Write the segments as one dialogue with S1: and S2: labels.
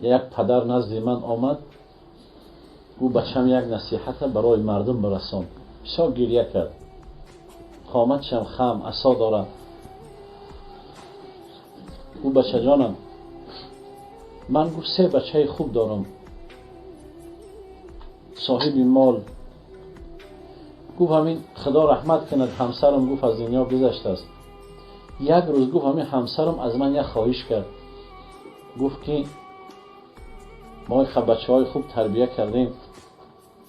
S1: Як падар назди ман омад, гуфт: бачам, як насиҳата барои мардум бирасон. Бисёр гирья кард, қоматшам хам, асо дорад. Гуфт: бачаҷонам, ман, гуфт, се бачаи хуб дорам, соҳиби мол. Гуфт, ҳамин худо раҳмат кунад, ҳамсарам, гуфт, аз дунё гузаштааст. Як рӯз, гуфт, ҳамин ҳамсарам аз ман як хоҳиш кард. Гуфт ки мо бачаҳои хуб тарбия кардем,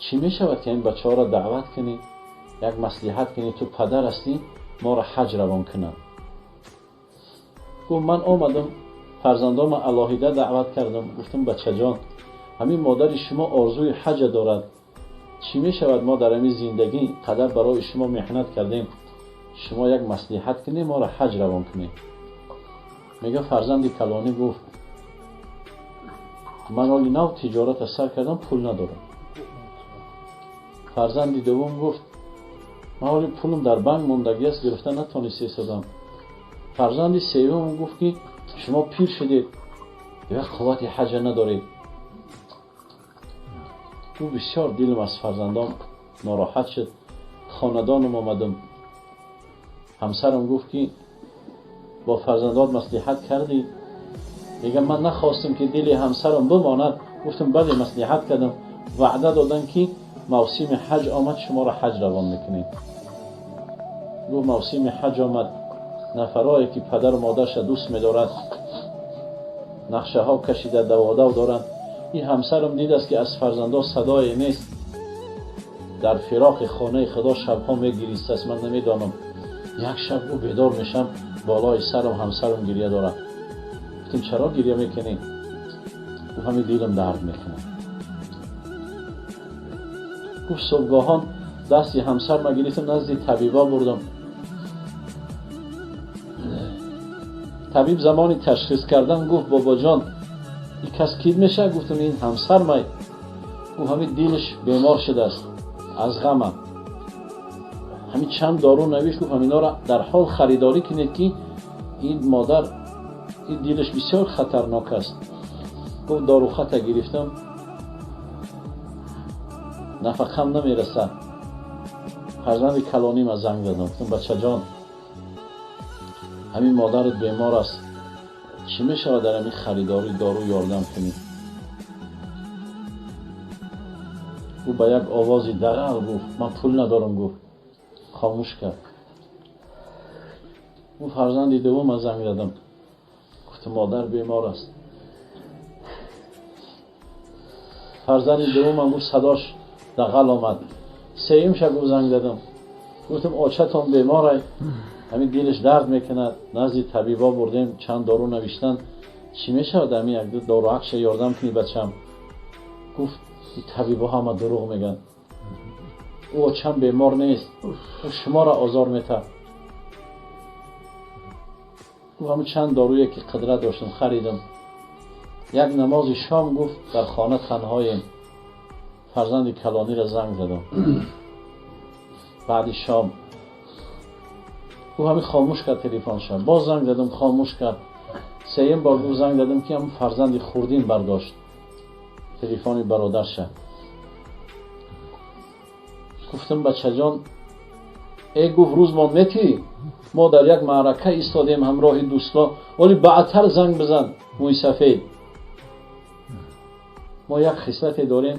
S1: чӣ мешавад ки ин бачаҳоро даъват кунӣ, як маслиҳат кунӣ, ту падар ҳастӣ, моро ҳаҷ равон кунанд. Гуфт, ман омадам, фарзандома алоҳида даъват кардам. Гуфтам: бачаҷон, ҳамин модари шумо орзуи ҳаҷа дорад. Чӣ мешавад, мо дар ҳамин зиндагӣ қадар барои шумо меҳнат кардем, шумо як маслиҳат кунед, моро ҳаҷ равон кунед. Мега, фарзанди калонӣ гуфт: ман оли нав тиҷората сар кардам, пул надорам. Фарзанди дуввум гуфт: ман оли пулам дар банк мондагӣ аст, гирифта натонистесадам. Фарзанди севум гуфт ки шумо пир шудед, дигар қуввати ҳаҷа надоред. Гуфт, бисёр дилам аз фарзандом нороҳат шуд. Хонадонам омадам, ҳамсарам гуфт ки бо фарзандот маслиҳат кардӣ? Мегам, ман нахостам ки дили ҳамсарам бимонад. Гуфтам: бале, маслиҳат кардам, ваъда додам ки мавсими ҳаҷ омад, шуморо ҳаҷ равон мекунем. Гуфт, мавсими ҳаҷ омад, нафарое ки падару модарша дӯст медорад, нақшаҳо кашида, даводав доранд. Ин ҳамсарам дидааст ки аз фарзандо садое нест, дар фироқи хонаи худо шабҳо мегиристааст. Ман намедонам, як шаб ӯ бедор мешам, болои сарам ҳамсарам гирья дорад. Гуфтем: чаро гирья мекунӣ? Гуфт, ҳамин дилам дард мекунад. Гуфт, субҳгоҳон дасти ҳамсарма гирифтам, назди табиба бурдам. Табиб замони ташхис кардан гуфт: бобоҷон, ин кас кид мешавад? Гуфтам: ин ҳамсармай. Гуфт, ҳамин дилаш бемор шудааст аз ғама. Ҳамин чанд дору навишт, гуфт, ҳаминҳоро дар ҳол харидорӣ кунед ки ин модар, ин дилаш бисёр хатарнок аст. Гуфт, дорухата гирифтам, нафақам намерасад. Фарзанди калонима занг задам, гуфтам: бачаҷон, ҳамин модарат бемор аст, чӣ мешавад дар ҳамин харидории дору ёрдам кунӣ? Ӯ ба як овози дағал гуфт: ман пул надорам. Гуфт, хомӯш кард. Ӯ фарзанди дуввума занг задам, гуфтам: модар бемор аст. Фарзанди дуввумам, гуфт, садош дағал омад. Сеюмша, гуфт, занг задам, гуфтам: очатон беморай, ҳамин дилаш дард мекунад, назди табибо бурдем, чанд дору навиштанд, чӣ мешавад ҳамин якду доруакша ёрдам кунӣ, бачам? Гуфт, ин табибо ҳама дурӯғ мегӯянд, ӯ очам бемор нест, ӯ шуморо озор метаҳад. Гуфт, ҳамин чанд доруе ки қудрат доштам, харидам. Як намози шом, гуфт, дар хона танҳоем, фарзанди калониро занг задам баъди шом. Гуфт, ҳамин хомӯш кард телефонша. Боз занг задам, хомӯш кард. Сеюм бор, гуфт, занг задам ки ҳамн фарзанди хурдин бардошт телефони бародарша. Гуфтам: бачаҷон, э, гуфт, рӯзмон метӣ, мо дар як маърака истодем ҳамроҳи дӯсто, вале баъдтар занг бизан, мӯйсафед. Мо як хислате дорем,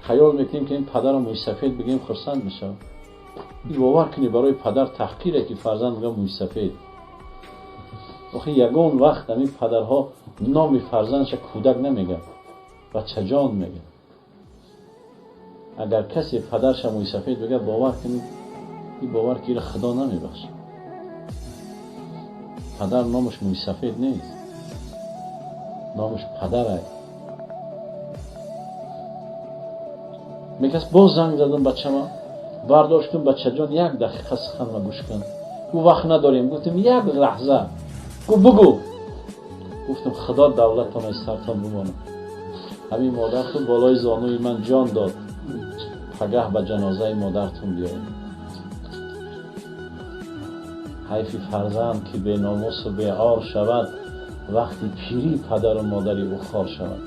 S1: хаёл мекунем ки ин падарро мӯйсафед бигӯем, хурсанд мешавад. Ин бовар кунӣ, барои падар таҳқире ки фарзанд мегӯяд мӯйсафед. Охи ягон вақт ҳамин падарҳо номи фарзандша кӯдак намегӯяд, бачаҷон мегӯяд. Агар касе падарша мӯйсафед бигӯяд, бовар кунед, ин бовар ки иро худо намебахшад. Падар номаш мӯйсафед нест, номаш падарай. Мегас, боз занг задам, бачама бардоштум: бачаҷон, як дақиқа суханма гӯш кун. Гуфт, вақт надорем. Гуфтам, як лаҳза. Гуфт, бугӯ. Гуфтам, худо давлатон аз сартон бимонад, ҳамин модартон болои зонуи ман ҷон дод, пагаҳ ба ҷанозаи модартон биёед. Ҳайфи фарзанд ки беномусу беор шавад, وقتی پیری پدر و مادری او خوار شود.